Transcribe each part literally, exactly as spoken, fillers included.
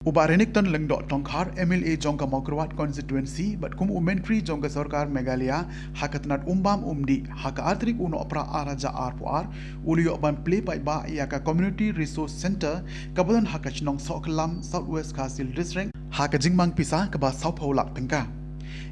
U Bah Renikton Lyngdoh Tongkhar, M L A jong ka Mawkyrwat Constituency bad kum u Myntri jong ka Sorkar Meghalaya ha ka tnat umbam umdih, ha ka ar tarik u Nohprah ar hajar arphew ar, u la ïoh ban plie paidbah ïa ka Community Resource Centre kaba don ha ka shnong Sohkhlam, South West Khasi Hills District, ha ka jingmang pisa kaba sawphew lak tyngka.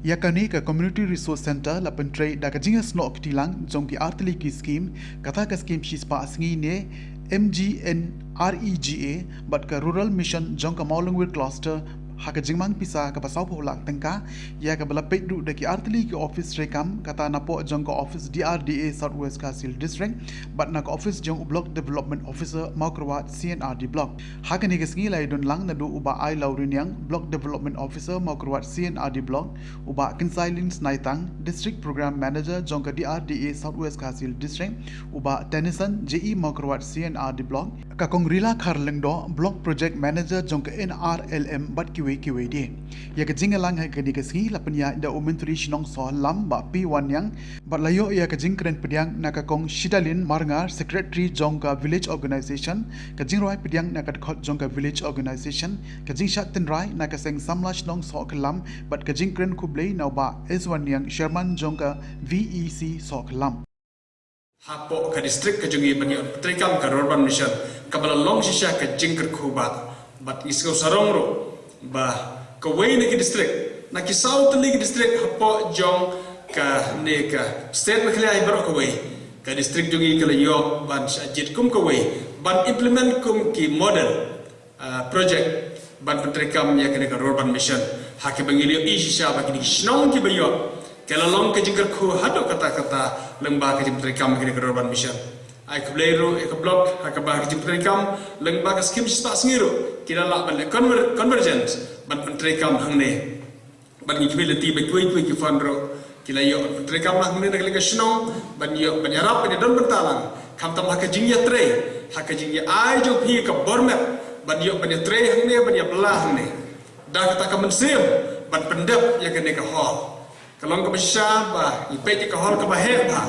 Ïa kane ka Community Resource Centre la pyntrei da ka jingïasnoh kti lang jong ki artylli ki skim, kata ka skim shispah sngi ne M G N R E G A bad ka Rural Mission jong ka Mawlyngwiar Cluster, ha ka jingmang pisa kaba sawphew lak tyngka, ïa kaba la peit ruh da ki artylli ki ophis treikam, kata napoh jong ka ophis D R D A South West Khasi Hills District bad na ka ophis jong u Block Development Officer Mawkyrwat C and R D Block. Ha kane ka sngi la ïadon lang naduh u Bah Ailawriniang, Block Development Officer Mawkyrwat C and R D Block, u Bah Kynsailin Snaitang, District Program Manager jong ka D R D A South West Khasi Hills District, u Bah Tennyson, J E Mawkyrwat C and R D Block, ka Kong Rila Kharlyngdoh, Block Project Manager jong ka N R L M bad kiwei kiwei de. Ïa ka jingïalang ha kane ka sngi la pynïaid da u Myntri Shnong Sohkhlam Bah P Wanniang, bad la ïoh ïa ka jingkren pdiang na ka Kong Shidalin Marngar, Secretary jong ka Village Organization, ka jingrwai pdiang na ka dkhot jong ka Village Organization, ka jingshad tynrai na ka Seng Samla Shnong Sohkhlam bad ka jingkren khublei na u Bah S Wanniang, Chairman jong ka V E C Sohkhlam. Hapoh ka district ka jong ngi ban ïoh treikam ka Rural Urban Mission, kaba la long shisha ka jingkyrkhu bah, bad ngi sngew sarong ruh ba kawei na ki district, na ki saw tylli ki district hapoh jong kane ka state Meghalaya hi baroh kawei, ka district jong ngi ka la ïoh ban shah jied kum kawei, ban implement kum ki model, ah, project ban pyntreikam ïa kane ka Rural Urban Mission. Ha kiba ngi la ïohi shisha ba kine ki shnong kiba ïoh, ka la long ka jingkyrkhu haduh katta katta lyngba ka jingpyntreikam ïa kane ka Rural Urban Mission. Ai khublei ruh ïa ka block ha kaba ka jingpyntreikam lyngba ka skim shispah sngi ruh, ki la lah ban leh conver-, convergence ban pyntreikam hangne. Bad ngi khmih lynti ba kiwei kiwei ki fund ruh ki la ïoh ban pyntreikam lang hangne na ka liang ka shnong, ban ïoh ban ïarap ban ïadon bynta lang, khamtam ha ka jingïatrei, ha ka jingïa-ai jong phi ka bor met, ban ïoh ban ïatrei hangne, ban ïabylla hangne. Da kata ka mynsiem ban pyndep ïa kane ka hall. Ka long kaba shisha ba ngi peit ïa ka hall kaba heh bha,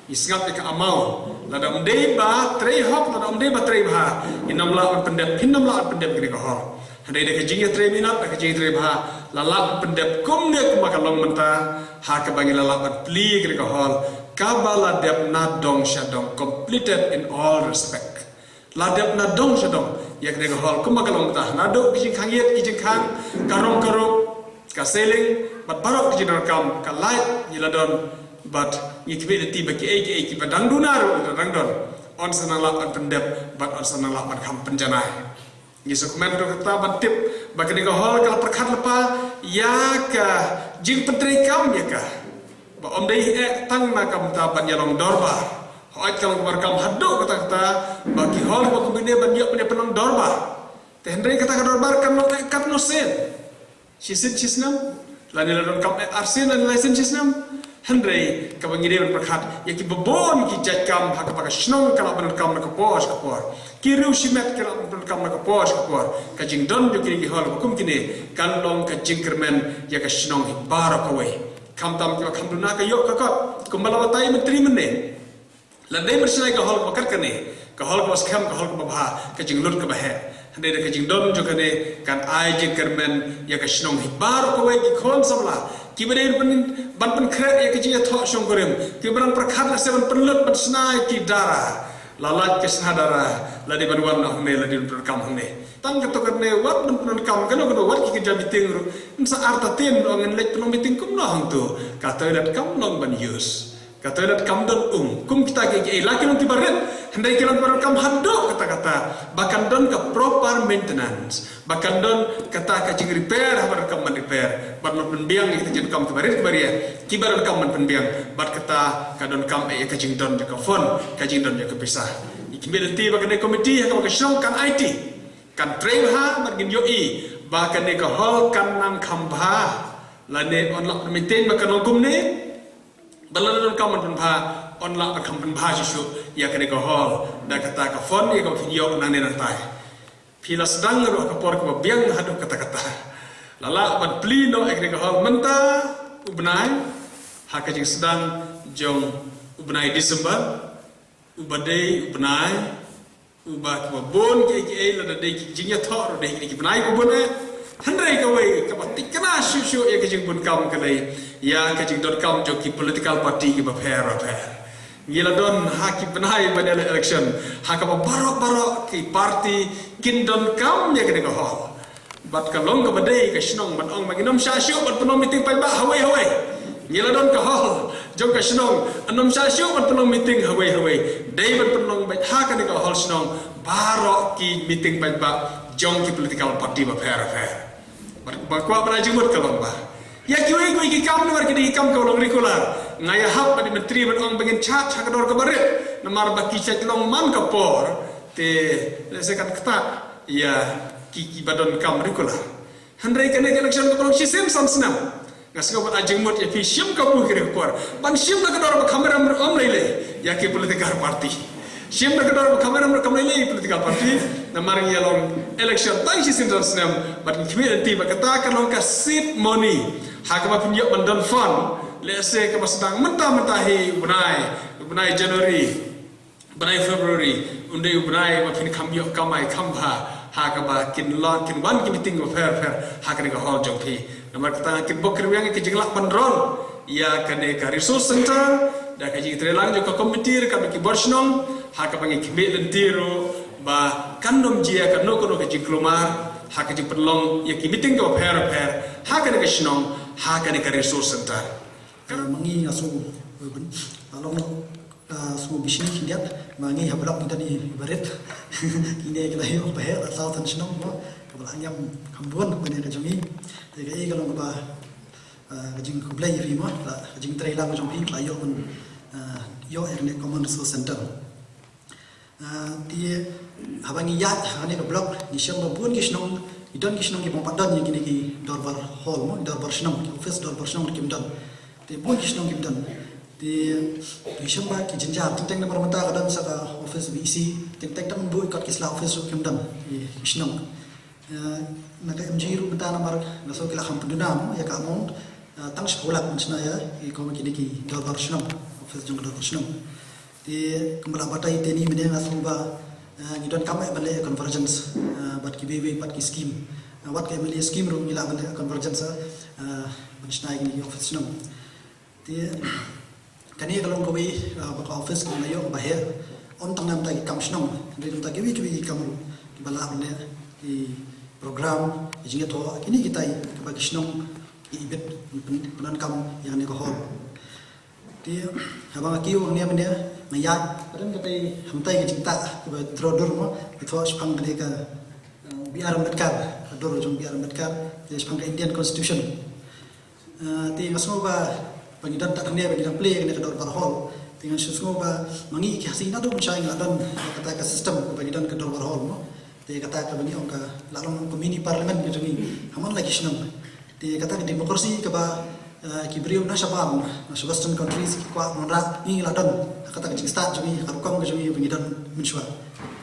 ngi sngap ïa ka amount. Lada ym dei ba trei hok, lada ym dei ba trei bha, ngin ym lah ban pyndep, phin ym lah ban pyndep kane ka hall. Hynrei da ka jingïatrei minot, da ka jingïatrei bha, la lah ban pyndep kumne kumba ka long mynta, ha kaba ngi la lah ban plie kane ka hall kaba la dep na dong sha dong, completed in all respect. La dep na dong sha dong ïa kane ka hall kumba ka long mynta, naduh ki jingkhang ïit, ki jingkhang, ka rong ka rup, ka ceiling, bad baroh ki jingdonkam, ka light ngi la don, bad ngi khmih lynti ba kiei kiei kiba dang duna ruh, kiba dang don, yn sa nang lah ban pyndep bad yn sa nang lah ban kham pynjanai. Ngi sngewkmen ruh kata ban tip ba kane ka hall ka la pyrkhat lypa ïa ka jingpyntreikam ïa ka, ba ym dei eh tang na ka bynta ban ïa long dorbar. Hooid, ka long kaba donkam haduh katta katta ba ki hall ba kumne ban ïoh ban ïa pynlong dorbar. Te hynrei kata ka dorbar kan long eh katno sien? Shisien shisnem, lane la donkam eh arsien lane laisien shisnem? Hynrei kaba ngi dei ban pyrkhat ïa kiba bun ki jait kam ha kaba ka shnong ka lah ban donkam na ka por sha ka por, ki riew shimet ki lah ban donkam na ka por sha ka por. Ka jingdon jong kine ki hall ba kum kine kan long ka jingkyrmen ïa ka shnong hi baroh kawei. Khamtam kiba kham duna ka ïoh ka kot, kumba la batai Myntri mynne. Lada dei ban shna ïa ka hall kaba kat kane, ka hall kaba skhem, ka hall kaba bha, ka jinglut kaba heh, hynrei da ka jingdon jong kane kan ai jingkyrmen ïa ka shnong hi baroh kawei, ki khun samla kiba dei ban, ban pynkhreh ïa ka jingïathoh shongkurim, kiba dang pyrkhat lehse ban pynlut ban shna ïa ki dara. La lait ka shna dara, la dei ban wan noh hangne, la dei ban pyndonkam hangne. Tang katto katne wat ban pyndonkam kano kano, wat ki kynja meeting ruh, yn sa artatien ruh ngin leit pynlong meeting kumno hangto, ka toilet kam long ban use. Ka toilet kam don um. Kum kita kiei kiei, la ki long kiba rit, hynrei ki long kiba donkam haduh katta katta ba kan don ka proper maintenance, ba kan don kata ka jingrepair haba donkam ban repair, bad ban pynbiang ïa kita ki jingdonkam kiba rit kiba rieh, kiba donkam ban pynbiang, bad kata ka donkam eh ïa ka jingdon ïa ka fund, ka jingdon ïa ka pisa. Ngi khmih lynti ba kane ka komiti ha kaba ka shnong kan aiti, kan trei bha, bad ngin ïohi ba kane ka hall kan nang kham bha. Lane yn lah ban maintain ba kan long kumne. Ba lada donkam ban pynbha, yn lah ban kham pynbha shuh shuh ïa kane ka hall da kata ka fund ïa kaba phin ïoh nangne nangtai. Phi la sdang ruh ha ka por kaba biang haduh katta katta. La lah ban plie noh ïa kane ka hall mynta u bnai, ha ka jingsdang jong u bnai December, uba dei u bnai Ba kiba bun ki, ki ei lada dei ki jingïathoh ruh dei ki bnai ba bun eh. Hynrei kawei kaba thikna shuh shuh ïa ka jingbun kam ka dei ïa ka jingdonkam jong ki political party kiba pher ba pher. Ngi la don ha ki bnai ba dei election ha kaba baroh baroh ki party kin donkam ïa kane ka hall. Bad ka long kaba dei ka shnong ban ong ba ngin ym shah shuh ban pynlong meeting paidbah hawei hawei. Ngi la don ka hall jong ka shnong, ngin ym shah shuh ban pynlong meeting hawei hawei. Dei ban pynlong beit ha kane ka hall shnong baroh ki meeting paidbah jong ki political party ba pher ba pher. Bad ba kwah ban ai jingmut ka long ba ïa kiwei kiwei ki kam namar ki dei ki kam ka long regular. Nga ïahap bad i myntri ban ong ba ngin charge ha ka dor kaba rit namar ba ki shait long man ka por. Te lehse kan ktah ïa ki, kiba donkam regular. Hynrei kane ka election ka long shisien san snem. Nga sngew ban ai jingmut ïa phi shim kabu ki dei ka por ban shim da ka dor ba kham rem ruh kam lei lei ïa ki political party. Shim da ka dor ba kham rem ruh kam lei lei ïa ki political party. Namar ngi ïa long election tang shisien san snem bad ngi khmih lynti ba kata ka long ka seed money ha kaba phin ïoh ban don fund. Lehse kaba sdang mynta mynta hi u bnai, u bnai January, bnai February, un dei u bnai ba phin kham ïoh kamai kham bha ha kaba kin lon kin wan ki meeting ba pher pher ha kane ka hall jong phi. Namar kata kin bok kyrwiang ïa ka jinglah pynroi ïa kane ka resource center da ka jingtreilang jong ka committee ryngkat bad ki bor shnong ha kaba ngi khmih lynti ruh ba kan ym jia kano kano ka jingkulmar ha ka jingpynlong ïa ki meeting kaba pher pher ha kane ka shnong ha kane ka resource center. Ah, ma ngi nga sngew, ah, long, ah, sngew bishni khyndiat, ma ngi ha block ngi don iba rit. Kine ki la ïoh ba heh la saw san shnong mo, kaba la ngiam kham bun kane ka jong ngi. Te kaei ka long kaba, ah, ka jingkhublei ïa phi mo, la ka jingtreilang ka jong phi la ïoh ban, ah, ïoh ïa kane common resource center. Ah, te haba ngi ïaid ha kane ka block ngi shem ba bun ki shnong, ngi don ki shnong kiba ym pat don ïa kine ki dorbar hall mo, ki dorbar shnong, ki office dorbar shnong kim don. Te bun ki shnong kim don. Te ngi shem ba ki jynjar, teng teng namar mynta ka don sa ka office V E C, teng teng tang bun kot ki sla office ruh kim don ki, ki shnong. Eh, na ka M G ruh mynta namar nga sngew ki la kham pynduna mo ïa ka amount, eh, tang shiphew lak mynshwa ïa, ïa kine ki dorbar shnong, office jong ka dorbar shnong. Te kumba la batai te ni mynne nga sngew ba, eh, ngi donkam eh ban leh convergence, eh, bad kiwei kiwei pat ki scheme. Eh, wat ka M L A scheme ruh ngi lah ban leh convergence, eh, ban shna ïa kine ki office shnong. Te kane ka long kawei, ah, ba ka office ka la ïoh ba heh. Ym tang namar ki kam shnong, hynrei namar kiwei kiwei ki kam ruh kiba lah ban leh, ki program, ki jingïathoh, kine kitai kiba ki shnong ki ibit pyn-, pyndonkam ïa kane ka hall. Te haba nga kiew hangne mynne nga ïaid, ka don katai, hangtai ka jingtah kaba draw dur mo, ki thoh shaphang kane ka, ah, B R Ambedkar, ka dur jong B R Ambedkar, te shaphang ka Indian Constitution. Ah, te nga sngew ba, ba ngi dang tah hangne, ba ngi dang plie kane ka dorbar hall. Te nga sngew ba ma ngi ki Khasi naduh mynshwa ngi la don kata ka system ba ngi don ka dorbar hall mo. Te kata kaba ngi ong ka la long ka mini parliament ka jong ngi ha man la ki shnong. Te kata ka democracy kaba, ah, ki briew na shabar, na sha western countries ki kwah ban wanrah, ngi la don kata ka jingstad jong ngi, ka rukom ka jong ngi ba ngi don mynshwa.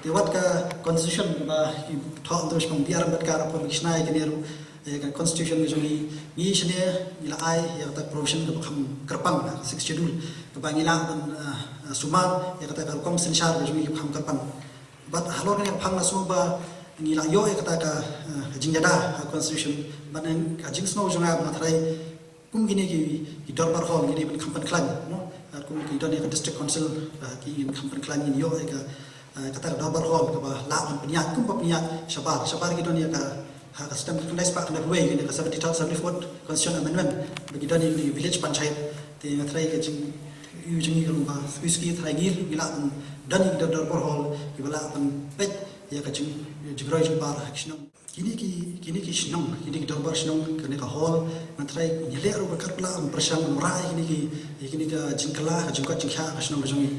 Te wat ka constitution kaba ki thoh hangto shaphang B R Ambedkar, hapoh ba ki shna ïa kane ruh, eh, ka constitution ka jong ngi, ngi shane ngi la ai ïa kata provision kaba kham kyrpang, ka sixth schedule, kaba ngi lah ban, ah, ah, sumar ïa kata ka rukom synshar ka jong ngi kaba kham kyrpang. Bad halor kane ka phang nga sngew ba ngi la ïoh ïa kata ka, ah, ka jingïada ha constitution, bad ka jingsngew jong nga ba nga tharai kum kine ki, ki dorbar hall ngi dei ban kham pynkhlaiñ, no? Ah, kum ki don ïa ka district council, ah, ki ngin kham pynkhlaiñ, ngin ïoh ïa ka, ah, kata ka dorbar hall kaba lah ban pynïaid, kum ba pynïaid shabar, shabar ki don ïa ka, ha ka snem khyndai spah khyndai phew wei, kine ka seventy-third, seventy-fourth Constitution Amendment, ba ki don ïa ki village panchayat. Te nga tharai ka jing, ïa jong ngi ka long ba suki suki tharai ngi, ngi lah ban don ïa ki dor-, dorbar hall kiba lah ban peit ïa ka jing, jingroi jingpar ha ki shnong. Kine ki, kine ki shnong, kine ki dorbar shnong, kane ka hall, nga tharai ngi leh ruh ba kat ba lah ban pyrshang ban wanrah ïa kine ki, ïa kine ka jingkylla, ka jingkoit jingkhiah ka shnong ka jong ngi.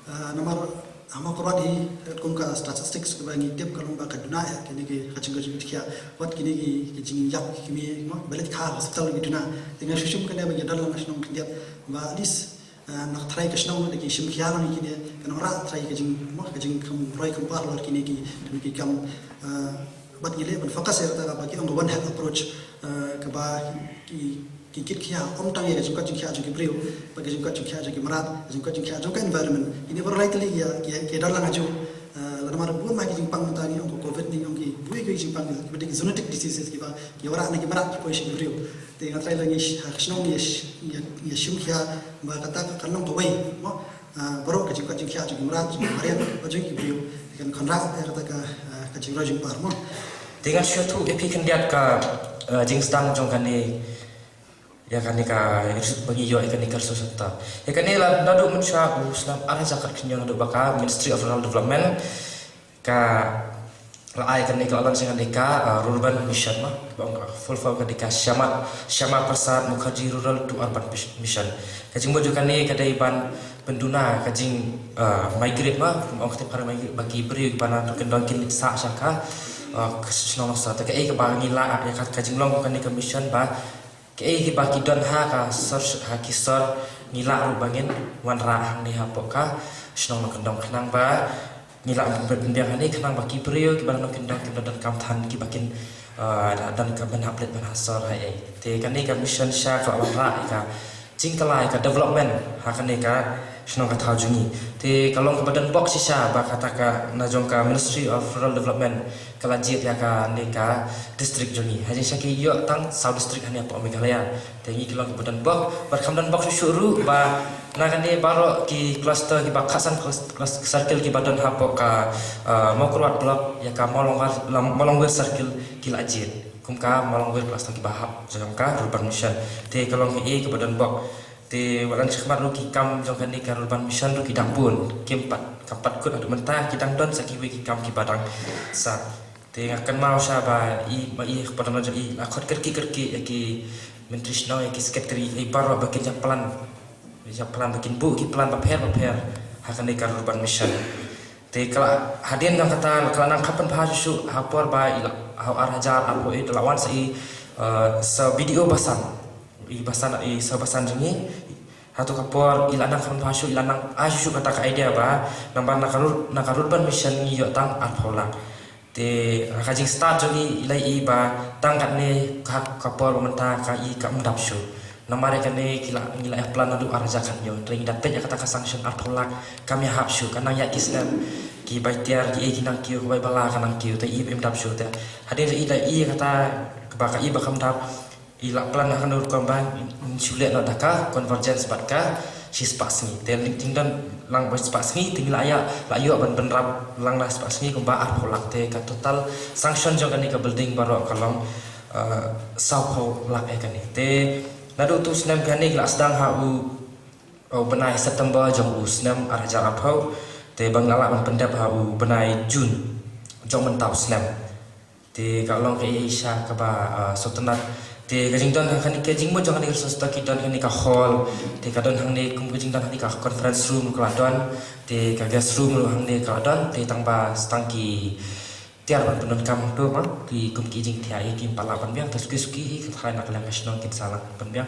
Ah, namar ha Mawkyrwat hi, kum ka statistics kaba ngi tip ka long ba ka duna ïa kine ki, ka jingkoit jingkhiah, wat kine ki, ki jingïap ki kmie, mo, ba leit kha hospital ki duna. Te nga shu shem kane ba ngi don lang ka shnong khyndiat ba at least, ah, na tharai ka shnong da ki shim khia lang ïa kine, kan wanrah tharai ka jing, mo, ka jingkham roi kham par halor kine ki, kine ki kam, ah, bad ngi leh ban focus ïa kata kaba ki ong ka one health approach, ah, kaba ki, ki kit khia, ym tang ïa ka jingkoit jingkhiah jong ki briew, bad ka jingkoit jingkhiah jong ki mrad, ka jingkoit jingkhiah jong ka environment. Kine baroh lai tylli ki ïa, ki ïa, ki ïa don lang ha ju. Eh, lada mar bun ma ki jingpang mynta ngi ong ka covid, ngi ong ki bun ki jingpang, ki ba dei ki zoonotic diseases, ki ba ki wanrah na ki mrad ki poi sha ki briew. Te nga trai la ngi sh-, ha ka shnong ngi sh-, ngi ïa, ngi ïa shim khia ba kata ka kan long kawei, mo. Ah, baroh ka jingkoit jingkhiah jong ki mrad, jong ki mariang, bad jong ki briew, kan wanrah ïa kata ka, ah, ka jingroi jingpar, mo. Te ngan shu ïathuh ïa phi khyndiat ka, ah, jingsdang jong kane, ïa kane ka, ba ngi ïoh ïa kane ka resource center. Ïa kane la naduh mynshuwa u snem ar hajar khathynñiew naduh ba ka Ministry of Rural Development ka la ai kane ka, la launch kane ka, uh, Rurban Mission, ma ba ong ka full form kane ka Shyama, Shyama Prasad Mukherjee Rural to Urban Mis-, Mission. Ka jingmut jong kane ka dei ban pynduna ka jing, uh, migrate, ma ba ong ka tip ha migrate, ba ki briew ba na kyndong kin sah sha ka, uh, ka shnong nongsa. Te kaei kaba ngi lah ïa ka, ka jinglong kane ka mission ba kaei kiba ki don ha ka sor, ha ki sor, ngi lah ruh ba ngin wanrah hangne hapoh ka shnong nongkyndong, khnang ba ngi lah ban pynbiang hangne, khnang ba ki briew kiba na nongkyndong kiba donkam than kiba kin, ah, don ka ban hap leit ban ha sor ha ei. Te kane ka mission sha ka la wanrah ïa ka jingkylla ïa ka development ha kane ka shnong ka thaw jong ngi. Te ka long kaba don bok shisha ba kata ka na jong ka Ministry of Rural Development ka la jied ïa kane ka district jong ngi. Ha jingshisha ki ïoh tang saw district hangne hapoh Meghalaya. Te ngi ki long kiba don bok, bad kham don bok shuh shuh ruh ba na kane baroh ki cluster kiba khatsan clus-, clus-, circle kiba don hapoh ka, uh, Mawkyrwat block, ïa ka Mawlongwir, la Mawlongwir circle ki la jied kum ka Mawlongwir cluster kiba hap jong ka Rurban Mission. Te ka long kaei kaba don bok. Te wat la shakhmat ruh ki kam jong kane ka Rurban Mission ruh ki dang bun, kim pat, kam pat kut haduh mynta, ki dang don sa kiwei ki kam kiba dang sah. Te nga kynmaw shisha ba i, ma i, ha ka por jong i la khot kyrkieh kyrkieh ïa ki myntri shnong, ïa ki secretary, ïa baroh ba kin ïa plan, ïa plan ba kin buh ki plan bapher bapher ha kane ka Rurban Mission. Te ka la, hadien jong kata ka la nang kham pynbha shuh shuh ha por ba i la, ha u ar hajar arphew wei la wan sa i, eh, sa B D O basan. I basan, i sa basan jong i. Hato ka por i la nang kham pynbha shuh, i la nang ai shuh shuh kata ka idea ba namar na ka Rur-, na ka Rurban Mission ngi ïoh tang arphew lak. Te ha ka jingstart jong i, i la ïohi ba tang katne ka, ka por ba mynta ka i kam dap shuh. Namar ïa kane ki la, ngi la ïa plan naduh ar hajar khathynñiew, te ngi da peit ïa kata ka sanction arphew lak kam ïa hap shuh, ka nang ïaid ki snem, ki bai tiar, ki ei ki nang kiew, ka bai ba la ka nang kiew, te i im dap shuh. Te hadien i la ïohi kata ba ka i ba kam dap, i la plan ha kano rukom ba in shu leh noh da ka convergence bad ka shispah sngi. Te jingdon lang ba shispah sngi, te ngi la ïa, la ïoh ban bynrap lang na shispah sngi kumba arphew lak, te ka total sanction jong kane ka building baroh ka long, eh, sawphew lak ïa kane. Te naduh utu u snem kane ki la sdang ha u, u bnai September jong u snem ar hajar arphew, te ba ngi la lah ban pyndep ha u bnai June jong mynta u snem. Te ka long kaei shisha kaba, ah, sngewtynnat. Te ka jingdon hangne, ka jingmut jong kane ka resource center ki don hangne ka hall. Te ka don hangne kum ka jingdon hangne ka conference room ka la don. Te ka guest room ruh hangne ka la don. Te tang ba tang ki tiar ban pyndonkam tu ma ki kum ki jingthiah hi kim pat lah pynbiang. Te suki suki hi ka tharai na ka liang ka shnong kin sa lah pynbiang.